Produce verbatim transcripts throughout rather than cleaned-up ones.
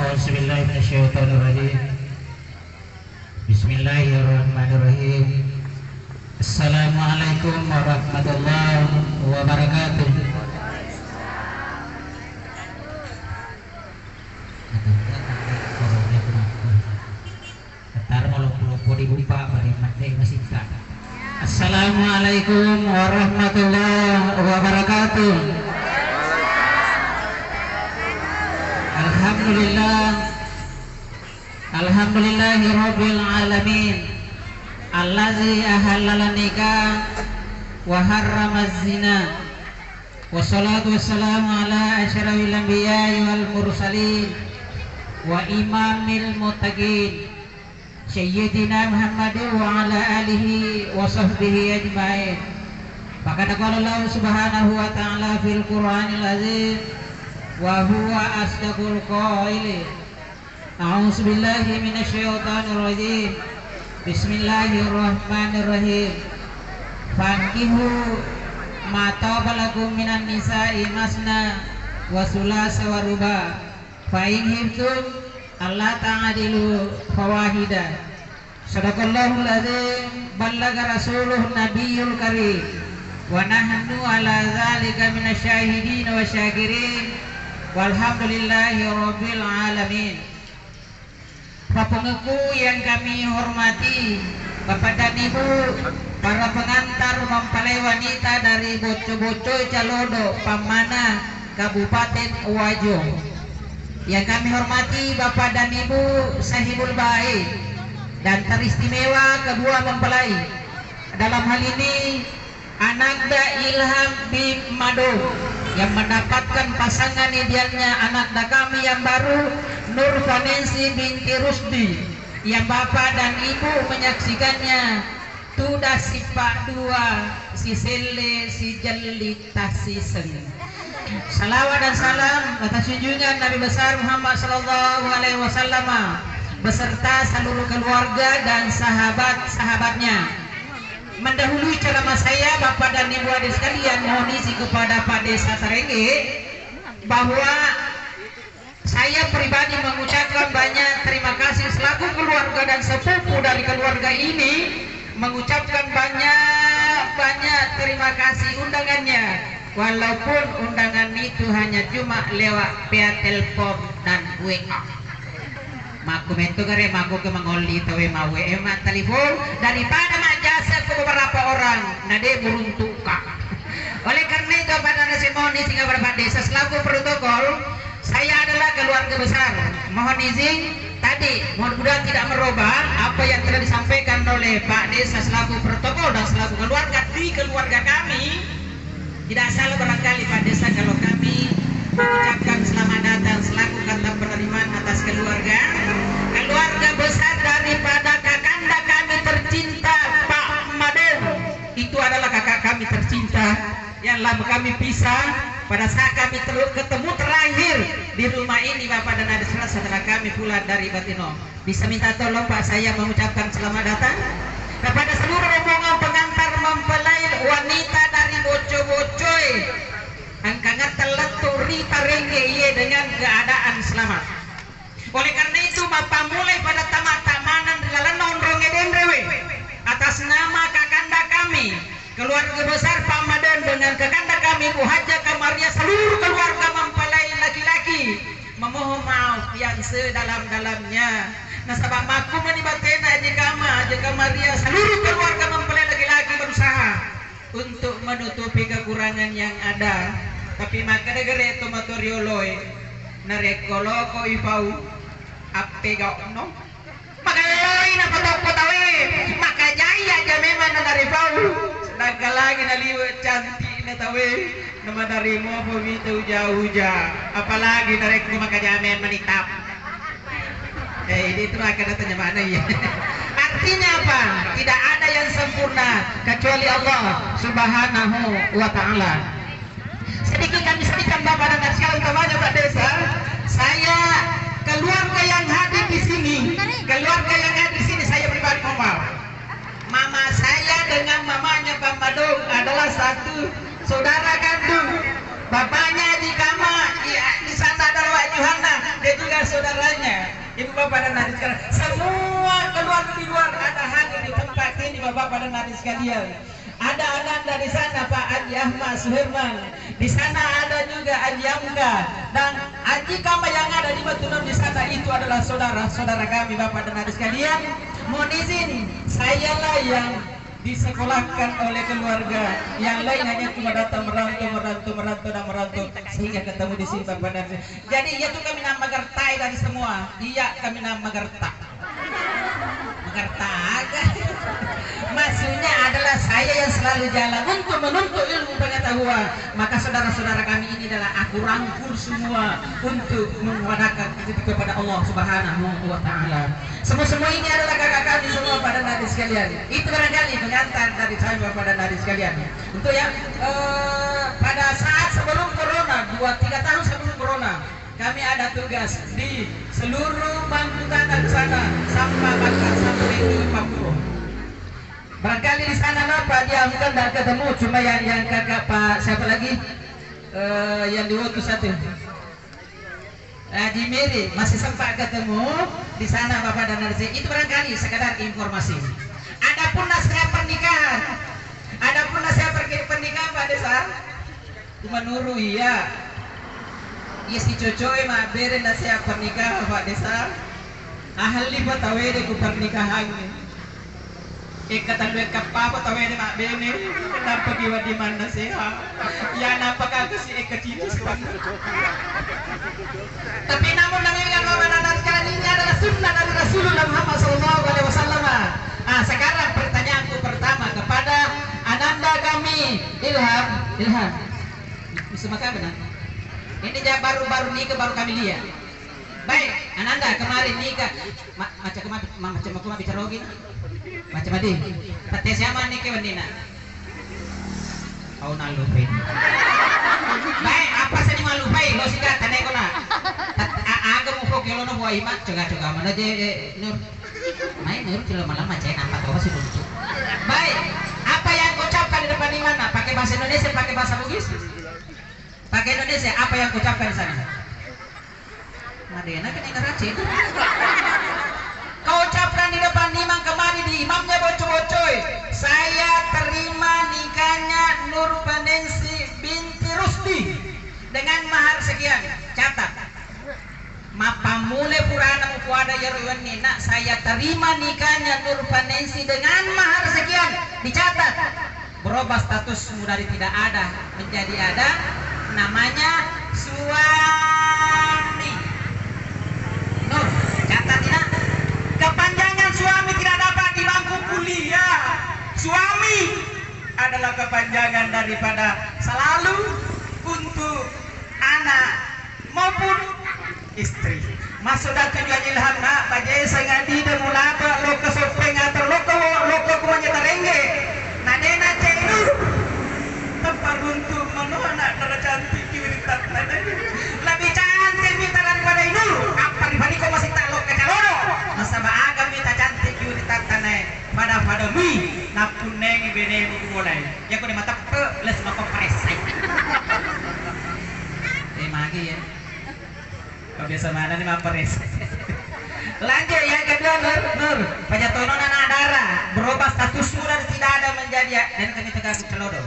أعوذ بالله من الشيطان الرجيم. بسم الله الرحمن الرحيم. السلام عليكم ورحمة الله وبركاته. Taro maloppo-loppo di bupa, pada mate masita. Assalamualaikum warahmatullahi wabarakatuh. Alhamdulillah. Alhamdulillahi rabbil alamin. Allazi ahallal nikah wa harramaz zina. Wassalatu wassalamu ala asyrafil anbiya'i wal mursalin wa imamil muttaqin, Sayyidina Muhammadin wa ala alihi wa sahbihi ajma'in. Faqad qala Allah subhanahu wa ta'ala fil Qur'anil azim, wa huwa asdaqul qailin. A'udzu billahi minasy syaithanir rajim. Bismillahirrahmanirrahim. Fankihu ma taba lakum minan nisa'i masna wa sulasa wa ruba. Fa in khiftum alla ta'dilu fawahida. Sadaqallahul azim, ballaga rasuluhun nabiyul karim, wa nahnu ala dzalika minasy syahidin wa syakirin, walhamdulillahi rabbil alamin. Papungku yang kami hormati, Bapak dan Ibu, para pengantar mempelai wanita dari Bocco-Boccoe Calodo, Pammana, Kabupaten Wajo. Yang kami hormati Bapak dan Ibu Sahibul Baik dan teristimewa kedua mempelai. Dalam hal ini, anakda Ilham bin Mado yang mendapatkan pasangan idealnya anakda kami yang baru, Nur Vanensi binti Rusdi, yang Bapak dan Ibu menyaksikannya. Tuda sipa dua, siselle, sijelli, tasiseng. Salawat dan salam atas junjungan Nabi besar Muhammad sallallahu alaihi wasallam beserta seluruh keluarga dan sahabat-sahabatnya. Mendahului ceramah saya, Bapak dan Ibu adik sekalian, mohon izin kepada Pak Desa Tarengge bahwa saya pribadi mengucapkan banyak terima kasih selaku keluarga dan sepupu dari keluarga ini, mengucapkan banyak-banyak terima kasih undangannya, walaupun undangan itu hanya cuma lewat via telepon dan W A. Makku metto gare, makku ke mangolli tawe mawe, eh, ma telepon daripada majasa ke beberapa orang, na de buruntuka. Oleh karena itu, pada nasi mohon izin kepada Pak Desa selaku protokol, saya adalah keluarga besar. Mohon izin, tadi mudah-mudahan tidak merubah apa yang telah disampaikan oleh Pak Desa selaku protokol dan selaku keluarga di keluarga kami. Tidak salah barangkali Pak Desa kalau kami mengucapkan selamat datang selaku kata penerimaan atas keluarga, keluarga besar daripada kakanda kami tercinta Pak Madon. Itu adalah kakak kami tercinta yang lama kami pisah. Pada saat kami ter-, ketemu terakhir di rumah ini, Bapak dan Adik Saudara, setelah kami pulang dari Batino. Bisa minta tolong, Pak, saya mengucapkan selamat datang kepada seluruh rombongan pengantar mempelai wanita dari Bocco-Boccoe. Engka ngetteng lettu ri Tarengge iye dengan keadaan selamat. Oleh karena itu, mappammulai pada tama-tamanan ri lalenna onrong denrewe atas nama kakanda kami, keluarga besar Pak Madon, dengan kakanda kami Bu Hajjah Kamaria, seluruh keluarga mempelai laki-laki memohon maaf yang sedalam-dalamnya. Nasaba makkumani batena Haji Kama, Haji Kamaria, seluruh keluarga mempelai laki-laki berusaha untuk menutupi kekurangan yang ada. Tapi makkeda gare to matu rioloe, narekko loko ipau, appegau'no. Magalloi napatoppo tawe, makajai aja memang nanaripau. Sedangkan lagi naliwe cantikna tawe, namadarimo pemita uja-uja. Apalagi narekko makajame menitap. Eh, ini itu akan datanya mana ya? Artinya apa? Tidak ada yang sempurna kecuali Allah Subhanahu wa Ta'ala. Sedikit kami sampaikan, Bapak dan Adik sekalian, utamanya Pak Desa, saya, keluarga yang hadir di sini, keluarga yang hadir di sini, saya pribadi mohon maaf. Mama saya dengan mamanya Pak Madong adalah satu saudara kandung. Bapaknya Haji Kama, di, di sana adalah Wak Juhana, dia juga saudaranya. Bapak dan Adik sekalian, semua keluarga di luar ada hadir di tempat ini, Bapak dan Adik sekalian. Ada Ananda di sana, Pak Haji Ahmad Suherman. Di sana ada juga Haji Amka dan Haji Kama yang ada di Batu Nun di sana, itu adalah saudara-saudara kami, Bapak dan Adik sekalian. Mohon izin, sayalah yang disekolahkan oleh keluarga, yang lain hanya cuma datang merantau, merantau, merantau, dan merantau sehingga ketemu di sini, Bapak dan Adik. Jadi, iya tu kami namagertai dari semua. Iya, kami namagerta. Magerta aga. Maksudnya adalah saya yang selalu jalan untuk menuntut ilmu pengetahuan. Maka saudara-saudara kami ini adalah aku rangkul semua untuk mengibadahkan diri kepada Allah Subhanahu wa Ta'ala. Semua-semua ini adalah kakak kami semua, Bapak dan Adik sekalian. Itu barangkali pengantar dari saya, Bapak dan Adik sekalian. Untuk yang, eh, pada saat sebelum corona, dua tiga tahun sebelum corona, kami ada tugas di seluruh Bangku Tanah di sana, Sampang Bangka sampai di Papua. Barangkali di sana, Pak, dia bukan tidak ketemu, cuma yang, yang kakak Pak siapa lagi? Eh, yang di waktu satu. Haji Miri masih sempat ketemu di sana, Bapak dan Adik. Itu barangkali sekedar informasi. Adapun nasihat pernikahan, adapun nasihat per-, pernikahan, Pak Desa, Menurut iya, iya si Cocoe mabbere nasihat pernikahan, Pak Desa. Ahalli pa tawede ku pernikahangnge. Ekka tallu ekka papa tawede mabbene, nampa ki wedding mannaseha. Iya, nampa ka kasi ekka cici sepanna. Tapi namun dengan yang mana sekarang ini adalah sunnah dari Rasulullah Muhammad sallallahu alaihi wasallam. Ah, sekarang pertanyaanku pertama kepada Ananda kami, Ilham, Ilham. Bisa makan benar? Ini ja-, baru-baru nikah, baru kami lihat. Baik, Ananda kemarin nikah. Ma-, macam kuma-, ma-, macam kuma bicara lagi. Macam adi. Tette siapa nikah wenina? Kau nalu pe. Baik, apa seni malupai? Lo sika tane kona. Tat-, a-, aga muko kelo no buai mak, coga-coga mana je, eh, Nur. Mai Nur, cilo malam aja nampak apa sih lucu. Baik, apa yang kau ucapkan di depan imam? Nah, pakai bahasa Indonesia, pakai bahasa Bugis? Pakai Indonesia, apa yang kau ucapkan di sana? Madena kena ngeracin. Kau ucapkan di depan imam kemarin, di imamnya bocor-bocor. Saya terima nikahnya Nur Panensi binti Rusti dengan mahar sekian. Catat. Mappammula purana mupoada iyaro wenni, nak, saya terima nikahnya Nur Panensi dengan mahar sekian. Dicatat. Berubah statusmu dari tidak ada menjadi ada, namanya suami. Nur, catat, nak. Kepanjangan suami tidak dapat di bangku kuliah. Suami adalah kepanjangan daripada selalu untuk anak maupun istri. Maksudda tujuan Ilham, nak, baje sangadi de mulaba lokka soppeng atau lokka wo-, lokka kumanya tarengge. Nadena cenu. Tempat runtu manoa, nak, dara cantik ki wiritta tane. Lebih cantik mita daripada Inur. Apa ripaniko masih tak lokka calodo. Nasaba aga mita cantik ki wiritta tane. Pada-pada mi nappunnengi benemu kumolai. Yako de mateppe les makompressai. Eh, magi ya. Kau biasa mana nih maperes. Lanjut yang kedua, Nur, Nur. Pajatono anak dara. Berubah statusmu dari tidak ada menjadi ya. Dan kami tegak celodo.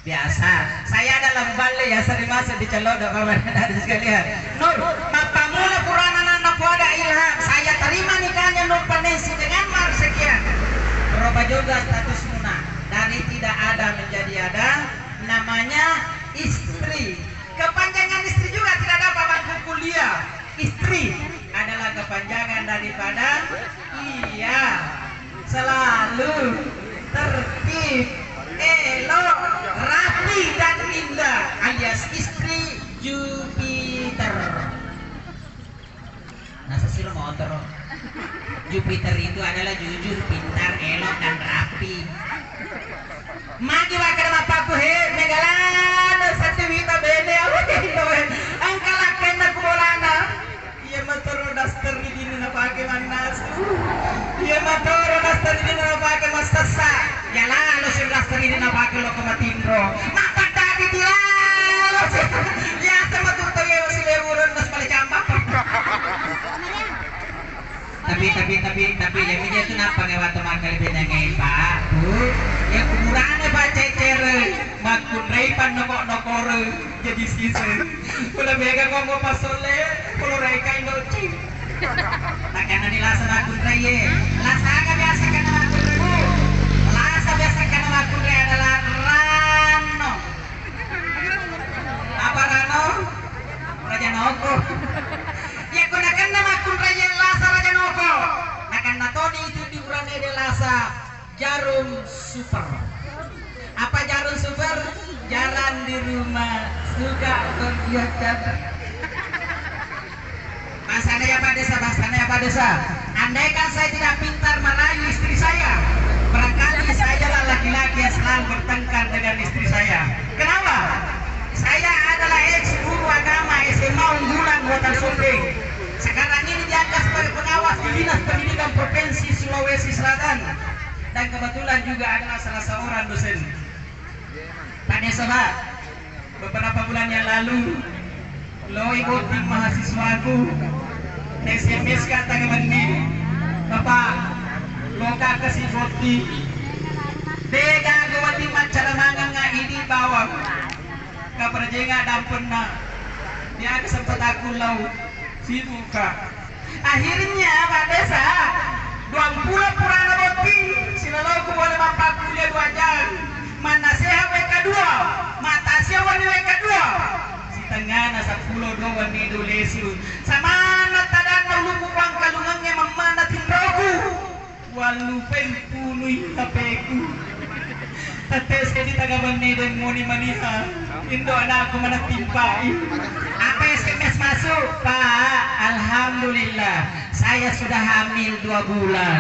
Biasa. Saya dalam balik ya sering masuk di celodo, Bapak dan Adik sekalian. Nur, mappammula purana anak kuada Ilham. Saya terima nikahnya Nur Panesi dengan mahar sekian. Berubah juga statusmu, nak. Dari tidak ada menjadi ada, namanya istri. Kepanjangan istri juga tidak dapat bangku kuliah. Istri adalah kepanjangan daripada iya. Selalu tertib, elok, rapi, dan indah alias istri Jupiter. Nasessiro motor. Jupiter itu adalah jujur, pintar, elok, dan rapi. Magi makkeda bapakku, he, megalana seddi wita bene, awet, engka lakkenna ku bolana. Iya matoro daster ri dini napake mannasu. Iya matoro daster ri dini napake massessa. Ya lalo si daster ri dini napake lokko matinro. Mappaddadi ti lalo si. Ya sama tu tawe si lewuren nas pale camba. Iya, mija tu nappa ngewa to makkalebenangnge, Pak, Bu. Ya kuburane, Pak, cecere, makkunrai pannoko-nokore, jadi sise. Pula mega kongko pasole, polo rekai ndoci. Nakanani lasa makkunrai ye. Lasa aga biasa kana makkunrai, Bu? Lasa biasa kana makkunrai adalah rano. Apa rano? Raja Noko. Yakko nakenna makkunrai ye lasa Raja Noko, nakenna toni itu di bulan ede lasa jarum super. Apa jarum super? Jarang di rumah, suka berbuat jahat. Bahasanya ya, Pak Desa, bahasanya ya, Pak Desa. Andaikan saya tidak pintar merayu istri saya, barangkali saya adalah laki-laki yang selalu bertengkar dengan istri saya. Kenapa? Saya adalah ex guru agama S M A unggulan Kota Sopeng. Sekarang ini diangkat sebagai pengawas di Dinas Pendidikan Provinsi Sulawesi Selatan. Dan kebetulan juga adalah salah seorang dosen. Pak Desa, Pak, beberapa bulan yang lalu, loi botting mahasiswaku, S M S ka tangga benni, "Bapak, loka kasi botting." Dega go botting maccara mangang idi bawang. Kaprajenga dampenna. Dia kesempataku lau. Sibuk, Kak. Akhirnya, Pak Desa, duampulo purana botting, silaloko bola mappakkulia dua jang. Mannaseha W K dua, matasia wenni W K dua. Sitengngana seppulo dua wenni du lesu. Samanna tadanna ulukku, wangkalungengnge memmana tinroku. Wallupai punui H P-ku. Tette seddi taga benni de moni maniha. Indo anakku mana timpai. Apa S M S masuk, Pak? Alhamdulillah, saya sudah hamil dua bulan.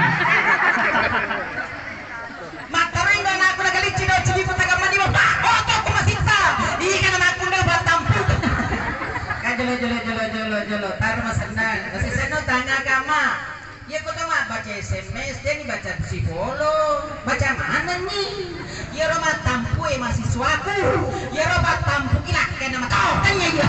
Matterui indo anakku nagalicci dau cibiku taga benni, Pak. Oh, toko masitta. Ikan anakku nde battampu. Kan jolo, jolo, jolo, jolo, jolo. Taru masennang. Masih seno tanya agama. Iya, ko to mabbaca S M S, de ni baca sipolo, baca manenni. Iyaro mattampu e mahasiswaku, iyaro pattampuki lakkena matau, tanya iya.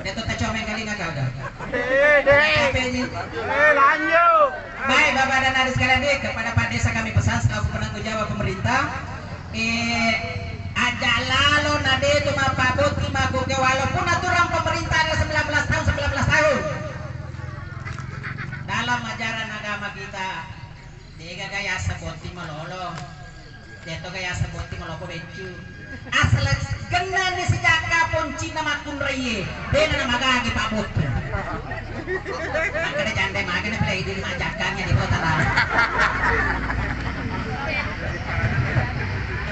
Deto tacomeng kalinga kau dah. Eh, deh. Apa ini? Eh, lanjut. Baik, Bapak dan Adik sekalian, deh, kepada Pak Desa kami pesan selaku penanggung jawab pemerintah. Eh, aja lalo na de tu mappabotti makkukue, walaupun aturan pemerintah ada sembilan belas tahun, sembilan belas tahun. Dalam ajaran agama kita, degaga yaseng botti malolo. Deto ga yaseng botti maloko beccu. Asal gennani sijakka poncinna makkunraie, dena namagagi pabottu. Makkeda jande magana pila idi majakkannya di kota.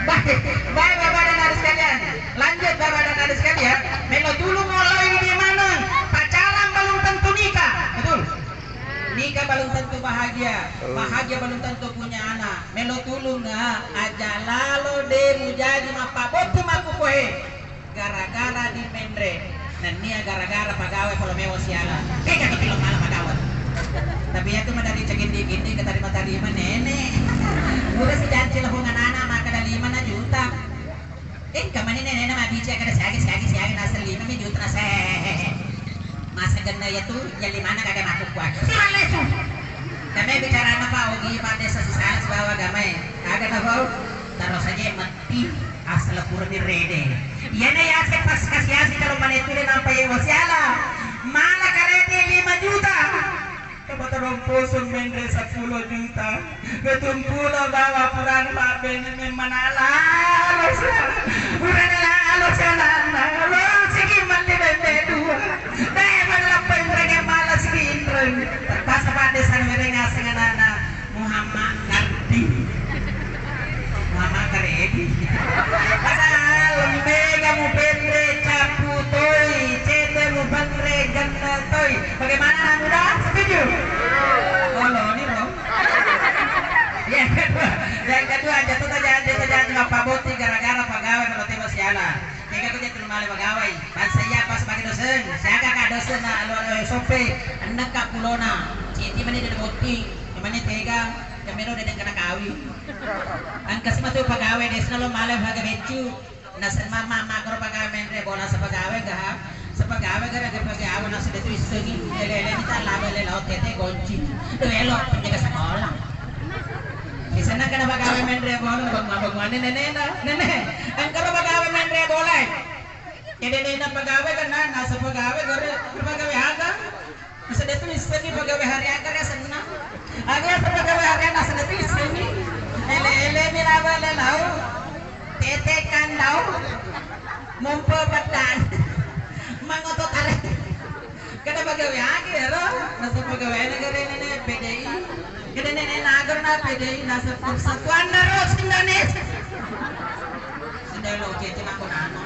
Baik, baik Bapak dan Adik sekalian. Lanjut Bapak dan Adik sekalian, melo tulung walau ini di mana? Pacaran belum tentu nikah. Betul? Nikah belum tentu bahagia. Bahagia belum tentu punya anak. Melo tulung, ah, aja lalo de mujaji mappabottu makkukue. Gara-gara di menre, nennia gara-gara pagawe polo mewa siala. Tega tu pilo mala pagawe. Tapi iya tu madari cegindi-gindi ketarima-tarima nene. Udah si janci lehung anak-anak makkeda lima na juta. Engka mani nenena mabbicara kada siagi, siagi, siagi, naseng lima mi juta naseng. Masa genna iya tu, iya limana kagak makkukkua. Sura lesu. Kami bicara apa, Ogi, Pak Desa sisala sibawa agamae. Kagak tahu. Terus aja mati, asal pura di rede. Iya na yase pas kasih yase kalau mana itu dia nampak ya wasiala. Malah karete lima juta. Kepotong posong menre seppulo juta. Betumpulo bawa purana mabbene memmana lalo siala. Purana lalo siala. Lalo siki mandi bende dua. Deh, mana lappa inreng mala siki inreng. Terpaksa Pak Desa mereng aseng anak-anak. Muhammad Kardi. Muhammad Karedi. Padahal mega mupenre capu toi, cete mupenre genna toi. Bagaimana anak muda? Setuju? Oh, lo ni, Bro. Yang kedua, yang kedua, jatuh terjadi, terjadi apa boti gara-gara pegawai kalau tema sialan. Tega ko jattu male magawai. Bangsa iya apa sebagai dosen? Siaga ka dosen na alo, alo sope. Enneng ka pulona. Citi mani de botting. Mani tega. Kemero de kena kawing. Engka si matu pegawai desna lo male baga beccu. Nasen mama makro pegawai menre bola sepegawai gaha. Pagawe gara-gara pagawe naseng de' tu issengi, ele-ele ni tala bale lao tete gonci. Duh, elo penjaga sekolah. Di sana kena pagawe menre bola, bang-bang mana nenek, nenek. Engkau pagawe menre bola. Jadi nenek pagawe kena naseng pagawe gara-gara pagawe aga. Naseng de' tu issengi pagawe hari aga ya senna. Aga ya pagawe hari aga naseng de' tu issengi. Ele-ele ni laba le lau. Tete kandau. Mompo betan. Mangoto tare. Kada pagawe aga ya ro. Naseng pagawe negara ini P D I. Kada nenek nagar na P D I naseng Persatuan Darus Indonesia. Sudah lo, oke, cuma aku nano.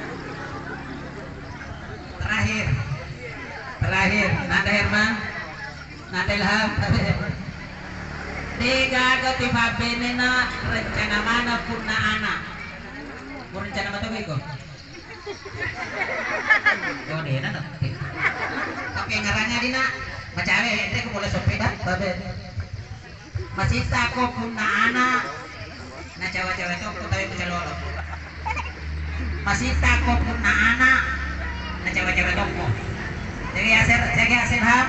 Terakhir. Terakhir, nada Herman, nada Ilham. De' gaga tu pabbenena rencana mana punna ana'. Mau rencana mata gue kok. Oh, de' na tapi. Tapi yang ngarangnya dina, macawe, ente aku mulai sopeda, babe. Masitta ko punna ana', na cawa-cawa tokko tapi maca lolo. Masitta ko punna ana', na cawa-cawa tokko. Jaga yaseng, jaga yaseng ha.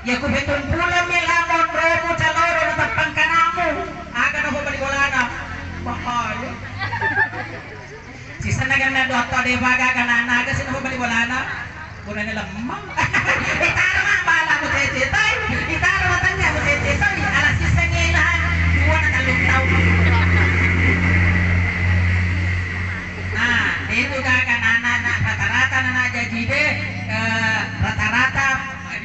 Ya ku betul pula mela monromu caloro na tappang kanamu. Aga na ho bali bolana. Bahaya. Sisenna ganna dua to de' baga kana naga sih bali bolana. Burane lemmang. Itaro ma bala mu tete toi. Itaro ma tanya mu tete toi. Ala sisengena dua na tellung taung. Nah, itu gaga nana, nah, rata-rata nana jaji de, eh, rata-rata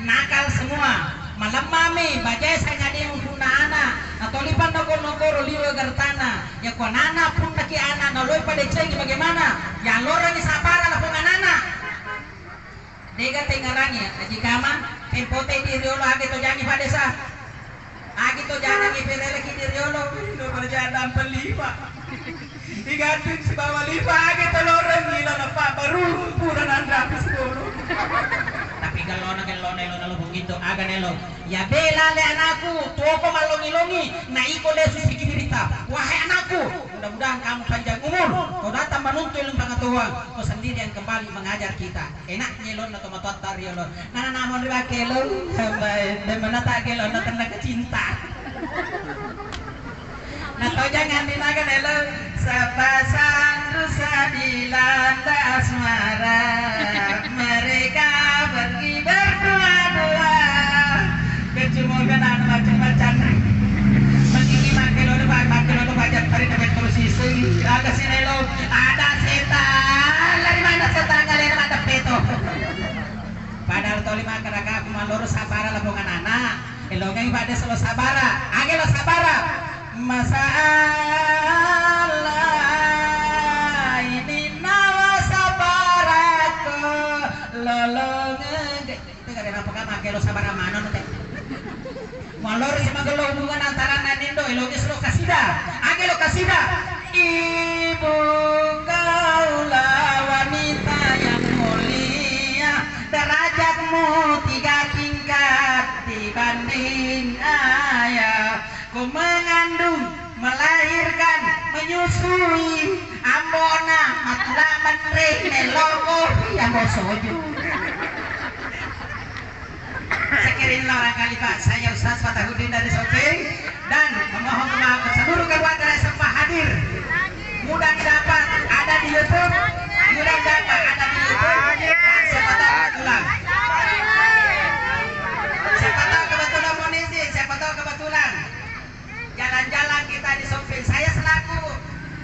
nakal semua. Malemmami, bajae sangading punna ana', natolipan noko-nokoro liwe gertana. Yakko anana punnaki ana' naloi padecengi bagaimana? Yalorani sabara lapong anana. Dega tengarangi, Aji Kama, tempote di riolo age to jangi padesa. Age to jangi pereleki di riolo. Ino berjadang pelipa. Digantung sibawa lipa age to loreng ilo lepa baru pura nanda pistolo. Tapi gellona, gellona, elo nalo bungito, aga nelo. Ya bela le anakku, tuoko mallongi-longi, na iko lesu sikirita. Wahai anakku, mudah-mudahan kamu panjang umur, kau datang menuntut ilmu pengetahuan, kau sendiri yang kembali mengajar kita. Enaknya lo na tomatoatta riolo. Nana namon ri bakelo, sampai dan mana tak gelo na tenna kecinta. Nah, tau jangan dinaga nelo. Sepasang rusa dilanda asmara, mereka pergi berdua-dua. Kecuma kan anu macam-macam. Mengini makke lolo, makke lolo, bajak tari na betul siseng. Aga sinelo, ada setan. Dari mana setan kalian ada peto? Padahal toli makkeda aku malloro sabara lapongan ana'. Elongai pada selo sabara. Age lo sabara. Masalah ini nawa sabara ko lolongeng. Itu kada apa-apa, age lo sabara mana nanti. Mallori si magello hubungan antara nanindo, elogi suro kasida. Age lo kasida. Ibu kaulah wanita yang mulia, derajatmu tiga tingkat dibanding ayah. Ku mengandung, melahirkan, menyusui, ambona, matula menre, melo kopi, ambo soju. Sekian orang kali, Pak. Saya Ustaz Fatahudin dari Sopeng dan memohon maaf ke seluruh keluarga yang sempat hadir. Mudah didapat ada di YouTube, mudah didapat ada di YouTube. Dan siapa tahu kebetulan. Siapa tahu kebetulan mau izin, siapa tahu kebetulan. Jalan-jalan kita di Sompeng. Saya selaku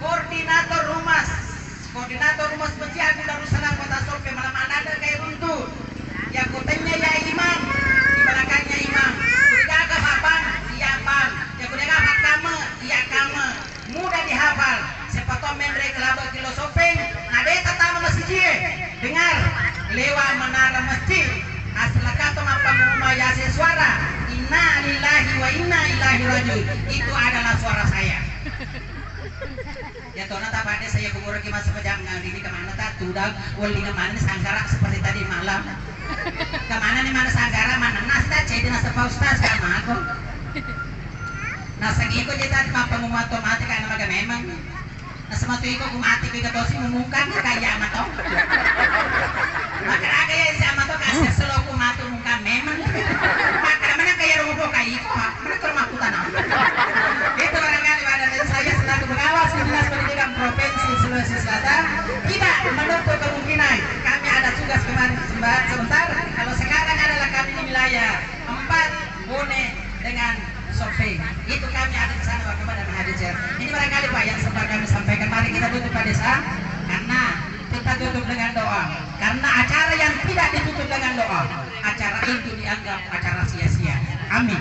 koordinator Humas, koordinator Humas Masjid Agung Darussalam Kota Sompeng, malam ada kayak runtu. Ya kutanya ya imam, di belakangnya imam. Kudaga papan, iya pan. Ya kudaga kame, iya kame. Mudah dihafal. Siapa tahu menre kelaba kilo Sompeng, ada tetama masjid. Dengar, lewat menara masjid, asal kata mappangumma yase suara, "Inna lillahi wa inna ilaihi rajiun." Itu adalah suara saya. Ya tona tak pada saya kubur ki masa pejam ngalini kemana tak tudang, welinga mana sanggara seperti tadi malam. Kemana nih mana sanggara, mana nasi tak jadi nasi Pak Ustaz, kama aku. Naseng iko je tadi mappangumma to mati karena maga memang. Nasematu iko ku mati, ku iko tosi mumungkang ka iya mato. Maka aga ya, siapa tuh kasih selaku matu muka memang. Maka mana kayak rumah kok kayak itu, ha? Mana ke rumah kutana? Itu barangkali pada dari saya selaku pengawas Dinas Pendidikan Provinsi Sulawesi Selatan, tidak menutup kemungkinan kami ada tugas kemarin sebentar. Kalau sekarang adalah kami di wilayah empat, Bone dengan Sofe. Itu kami ada di sana, Bapak dan Hadijah. Ini barangkali, Pak, yang sempat kami sampaikan. Mari kita tutup, Pak Desa, karena kita tutup dengan doa. Karena acara yang tidak ditutup dengan doa, acara itu dianggap acara sia-sia. Amin.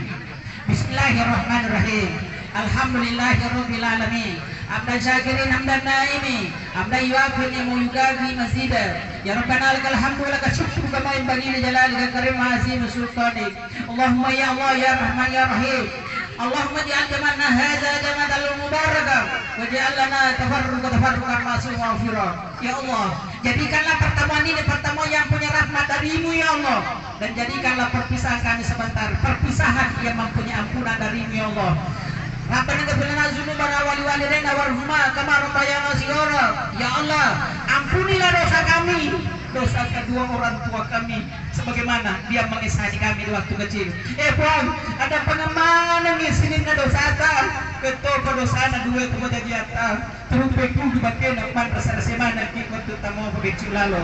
Bismillahirrahmanirrahim. Alhamdulillahirabbil alamin. Hamdan syakirin, hamdan naimin, hamdan yuwafi ni'amahu wa yukafi mazida. Ya Rabbana lakal hamdu wa lakal syukru kama yanbaghi li jalalika wa karamika wa azimi sultanik. Allahumma ya Allah, ya Rahman, ya Rahim. Allahumma ij'al jam'ana hadza jam'an mubarakan, waj'al lana tafarruqana tafarruqan ma'suman maghfura. Ya Allah, jadikanlah pertemuan ini pertemuan yang punya rahmat darimu, ya Allah. Dan jadikanlah perpisahan kami sebentar perpisahan yang mempunyai ampunan darimu, ya Allah. Rabbana ighfir lana dzunubana wa liwalidaina warhamhuma kama rabbayana shighara. Ya Allah, ampunilah dosa kami, dosa kedua orang tua kami, sebagaimana dia mengisahani kami di waktu kecil. Eh, Puang, ada pengemana ngisinin dosata? Ketua dosana dua itu mau jadi apa? Terus betul di bagian mana rasa-rasa mana kita tuh tamu begitu lalu.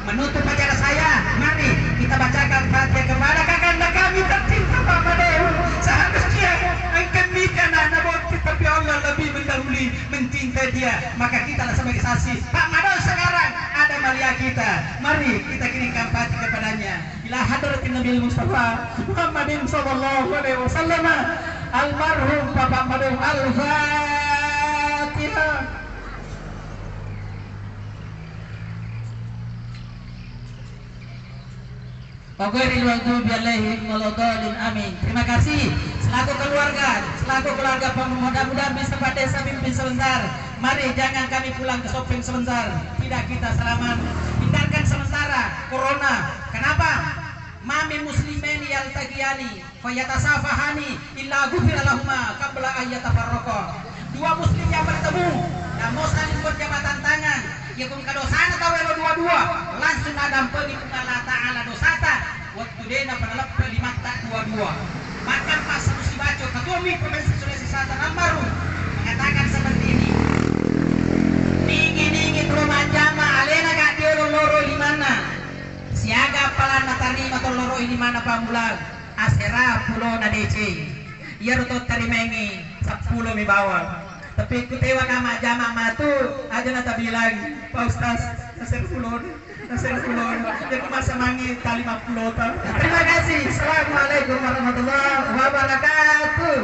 Menutup acara saya, mari kita bacakan Fatihah kepada kakanda kami tercinta Pak Madeu. Seharusnya engkau nikah anak-anak bocil, tapi Allah lebih mendahului mencintai dia. Maka kita lah sebagai saksi. Pak Madeu sekarang ada melihat kita. Mari kita kirimkan Fatihah kepadanya. Ila hadratin Nabil Mustafa Muhammadin sallallahu alaihi wasallam. Almarhum Bapak Madeu, Al-Fatihah. Ghairil maghdubi alaihim waladdallin. Amin. Terima kasih. Selaku keluarga, selaku keluarga pem-, mudah-mudahan bisa Pak Desa pimpin sebentar. Mari, jangan kami pulang ke shopping sebentar. Tidak, kita salaman. Hindarkan sementara corona. Kenapa? Ma min muslimaini yaltaqiyani fayatasafahani illa ghufira lahuma qabla an yatafarraqa. Dua muslim yang bertemu dan mau saling berjabatan tangan, ya kun kadosana tau elo dua-dua, langsung nadampeni Puang Allah Ta'ala dosata waktu de napanaleppe limatta dua-dua. Bahkan pas satu si baco ketua M U I Provinsi Sulawesi Selatan almarhum mengatakan seperti ini, ningi-ningi tuo majjama alena ka diolo loro limanna. Siaga appalanna tarima tolloroi limanna pammulang, asera pulona deceng. Iyaro to tarimaengngi seppulo mi bawang. Tapi kutewa ka majjama matu, aja natabilang, Pak Ustaz, nasera pulona, nasera pulona. Jadi masa mangi tali mappulota. Terima kasih. Assalamualaikum warahmatullahi wabarakatuh.